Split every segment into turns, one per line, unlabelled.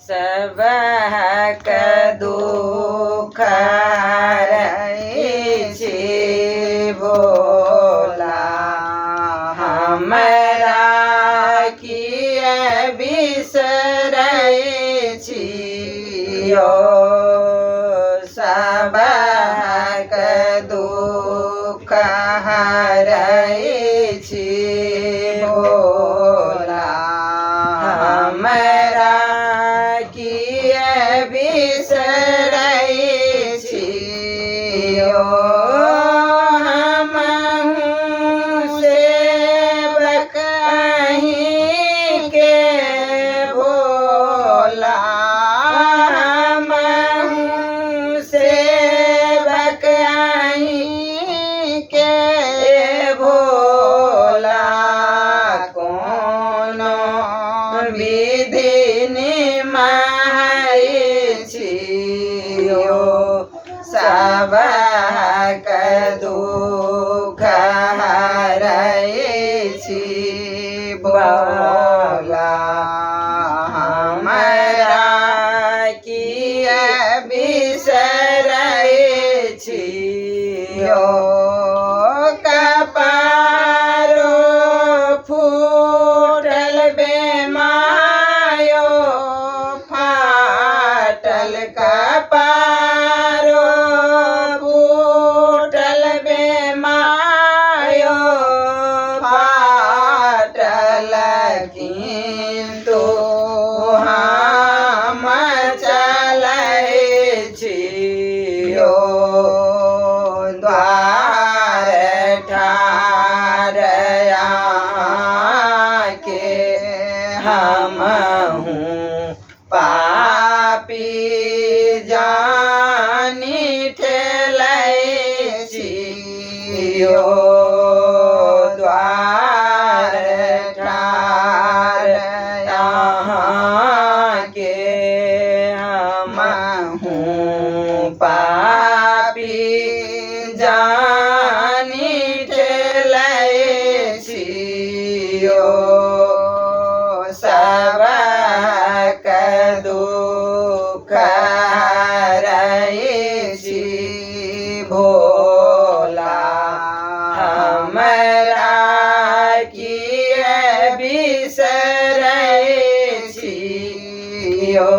सबहक दुख हरै छी भोला, हमरा किए बिसरै छी यौ। सबहक दुख हरै छी भोला, हमरा किए बिसरै छी यौ। हमहूँ सेवक अहीँके भोला, हमहूँ सेवक अहीँके भोला, कोनो विधि निमाहै छी यौ। सबहक दुख हरै छी भोला, हमरा किए बिसरै छी यौ। कपारो फूटल बेमायो फाटल, कपारो फूटल बेमायो फाटल, किन्तु हम चलै छी यौ। द्वार ठार अहाँके हमहूँ पापी जानि ठेलै छी यौ। द्वार ठार अहाँके हमहूँ पापी जानि ठेलै छी यौ। सबहक दुख हरै छी भोला, हमरा किए बिसरै छी यौ।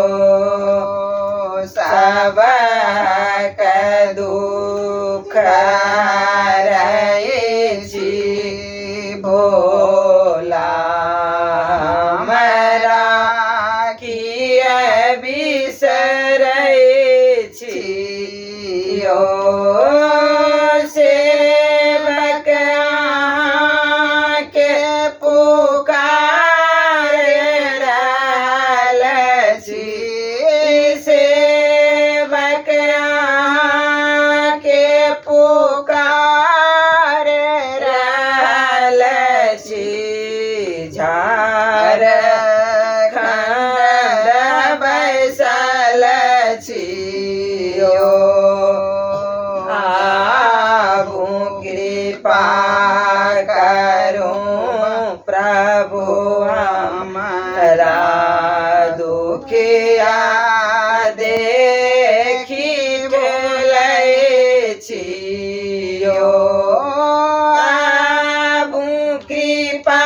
सबहक दुख हरै छी भोला, हमरा किए बिसरै छी यौ। सेवक अहाँके पुकार रहल छी, सेवक अहाँके पुकार रहल छी, झारखण्ड बैसल छी यौ। आबू कृपा करू प्रभु हमरा दुखिया देखी बोलै छी यौ। आबू कृपा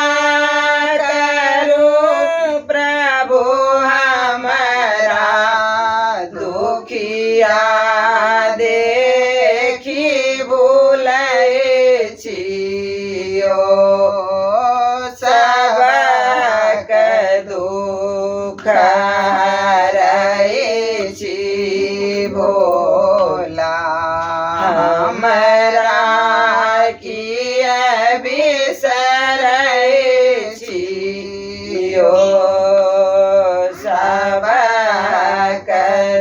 करू प्रभु हमरा दुखिया देखी बोलै छी यौ। सबक दुख हरै छी भोला, हमरा किए बिसरै छी यौ। सबक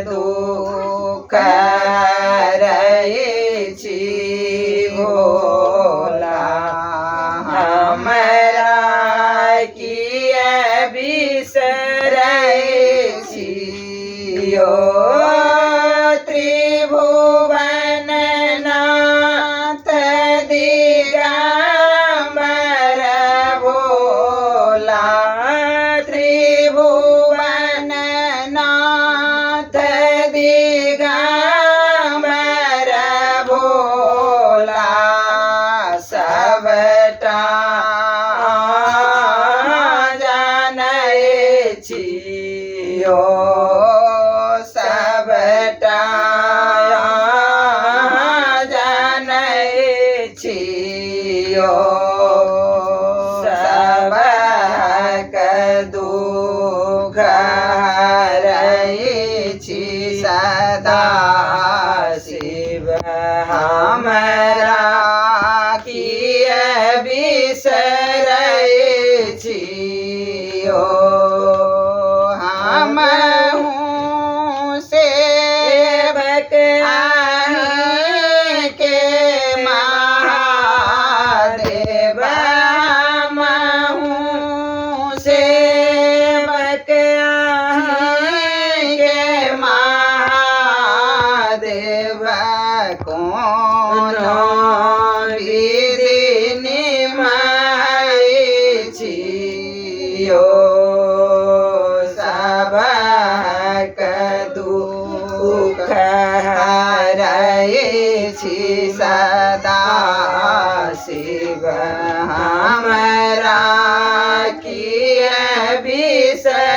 दुख हरै छी भोला, हमरा किए बिसरै छी यौ। त्रिभुवन नाथ दिगम्बर भोला, त्रिभुवन नाथ यो सबटा जानै छियो, सबक दुख हरै छी सदा शिव। हमरा किए बिसरै छियो? हमहूँ सेवक अहीँके महादेव, हमहूँ सेवक अहीँके महादेव। कोनो विधि निमाहै छियो, सबक दुख हरै छी सदा शिव। हमरा किए बिसरै